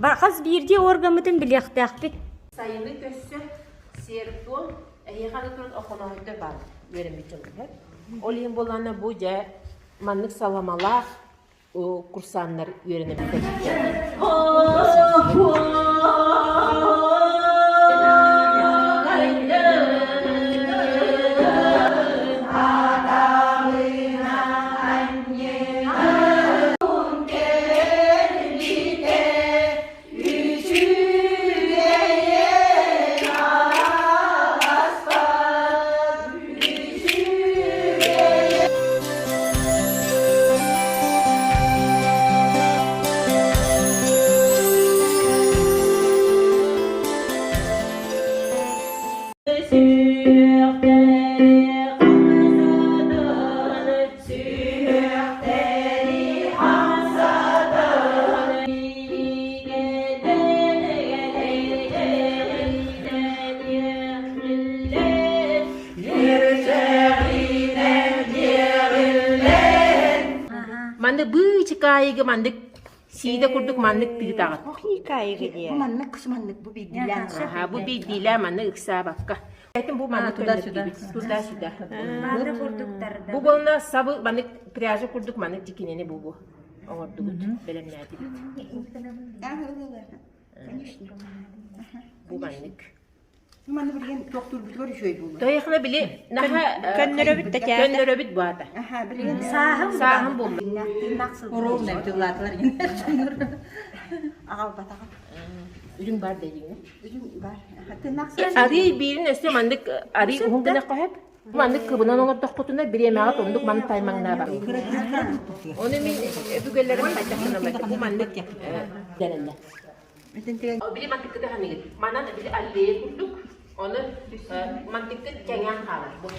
Хас биирдии органмытын билиэхтээхпит. Сайыны көрсө сиэр-туом эһиэхэ аны туран охонооһойдор баар үөрэммит дьоннор. Ол иһин буоллаҕына бу дьэ маннык саламалаах курсааннар үөрэнэ Манны быычыкаайыгы маннык сиидэ курдук маннык тыытаҕыт. Каайыгы диye. Бу маннык маннык бу биирдиилээн. Аха, бу биирдиилээн маннык ыксаабакка. Этим бу маннык Туда-сюда. Туда-сюда. Мааны курдуктар да. Бу буолна сабы маннык пряжа курдук маннык дикинени бу бу оҥордубут, бэлэмнээтибит. Конечно. Бу маннык. Манны билигин тохтуурбутугар үчүгэй буолла. Тойхна били наха Көннөрөбүт да чаата. Көннөрөбүт баата. Аха, билигин Сааһым Сааһым буолла. Тыыннаах сылдьар. Ровно тыллаатылар Аҕалбатаҕым. Үрүҥ бар дедиҥ. Үрүҥ бар. Тыыннаах сылдьар. Арый биирин өссө маннык арый уһун гына хоһоп. Маннык кыбынан олордохпутуна бириэмэҕэ оннук ман таймаҥнаабат. Ону мин өбүгэлэрим хайдах гыналлар бу маннык дэнэллэр. Били мантыккыты ханыгыт. Манан били аллея курдук, ону мантыккыт кэҥээн хаалар. Бу.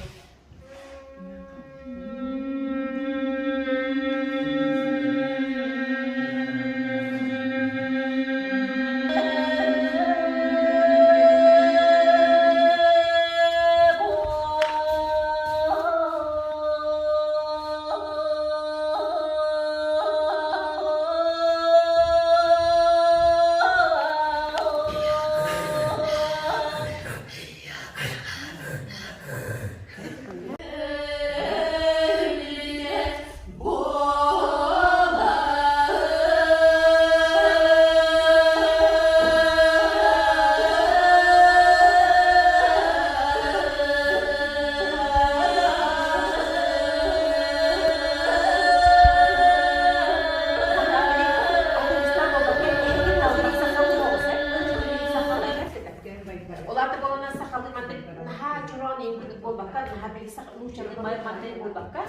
Оларда болонан сахалыы маннык наһаа чороон иҥкүдүк буолбакка, наһаа били нуучалыы маннык буолбакка,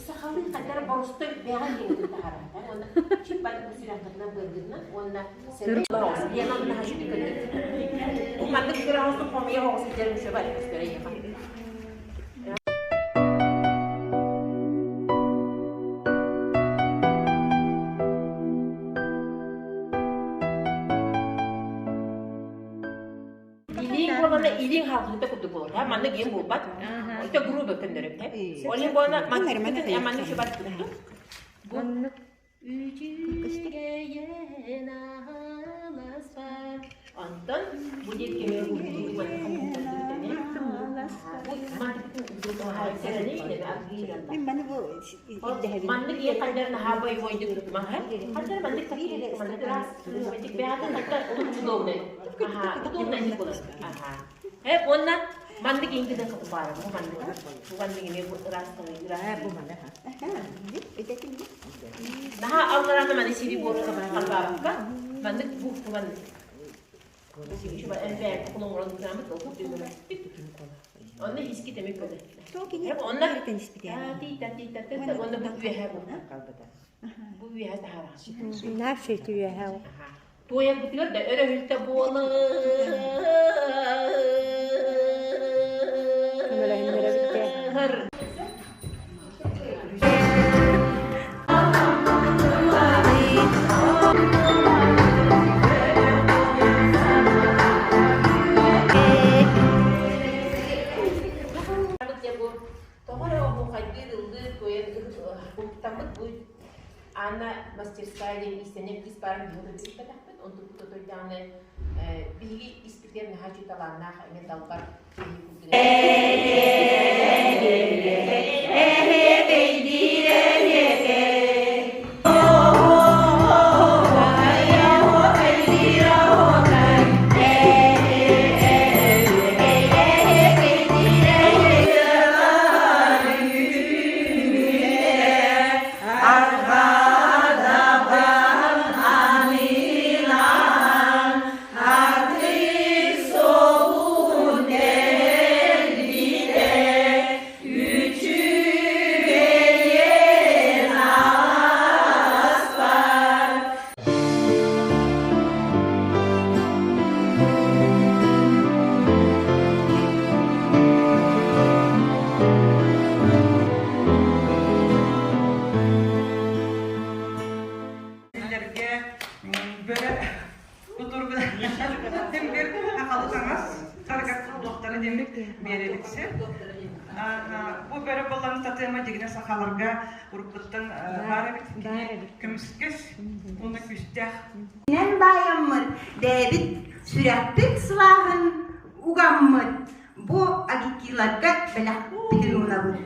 сахалыы хайдара боростой бэҕэ иҥкүдүк таһаарар. Уонна чип бу сүрэххитинэн быаргытынан уонна Маннык кыраҕастык хомуйа оҕус сылдьар үчүгэй көстөрө Илииҥ буолана илииҥ халҕыта курдук буолар. Маннык иэн буолбат. Это грубо көннөрөп. Олин буолана маннык шубат курдук. Маннык Үчүгэйэн аһаласпат. Онтон бу диэки Маннык ийэ хандар наһаа бойбойдук маһа. Хандар маннык такие маннык раз бэҕэтэ хандар удобный. Аха, удобный буолар. Аха. Э, уонна маннык иҥгиден баара бу маннык. Бу маннык эмиэ бу ыраастаҥы ыраас. Бу манна. Наһаа алларааны маны сири буору халбаабакка маннык бу маннык. Онно иски темик көтө. Онно ти та онно бу үөһэ бу. Бу үөһэ таһара. Наaf шөйтү үөһэ. Туойарбытыгар да өрөһүлтэ буолар. Тоҕо эрэ оһуохайдыыр, ыллыыр, туойар уһуктаммыт бу Анна мастерская диэн иистэнэр кыыс баар. баарын биһиги да билбэтэхпит. Онтукпут отойдааны биһиги испитигэр наһаа үчүгэй талааннаах эҥин далбар киһи курдук. Кинилэргэ бөрө кутургун тимбир хахалы таҥас таргат туохтара диэммит биэрэбитсэ. Бу бөрө болланы татыама дигинэ сахаларга уруккуттан баар эбит. Көмүскэс уонна күүстээх. Нэн баайаммыт, бэйэбит сүрэхпит сылааһын угаммыт бу агикиларга бэлэхпитин уунабыт.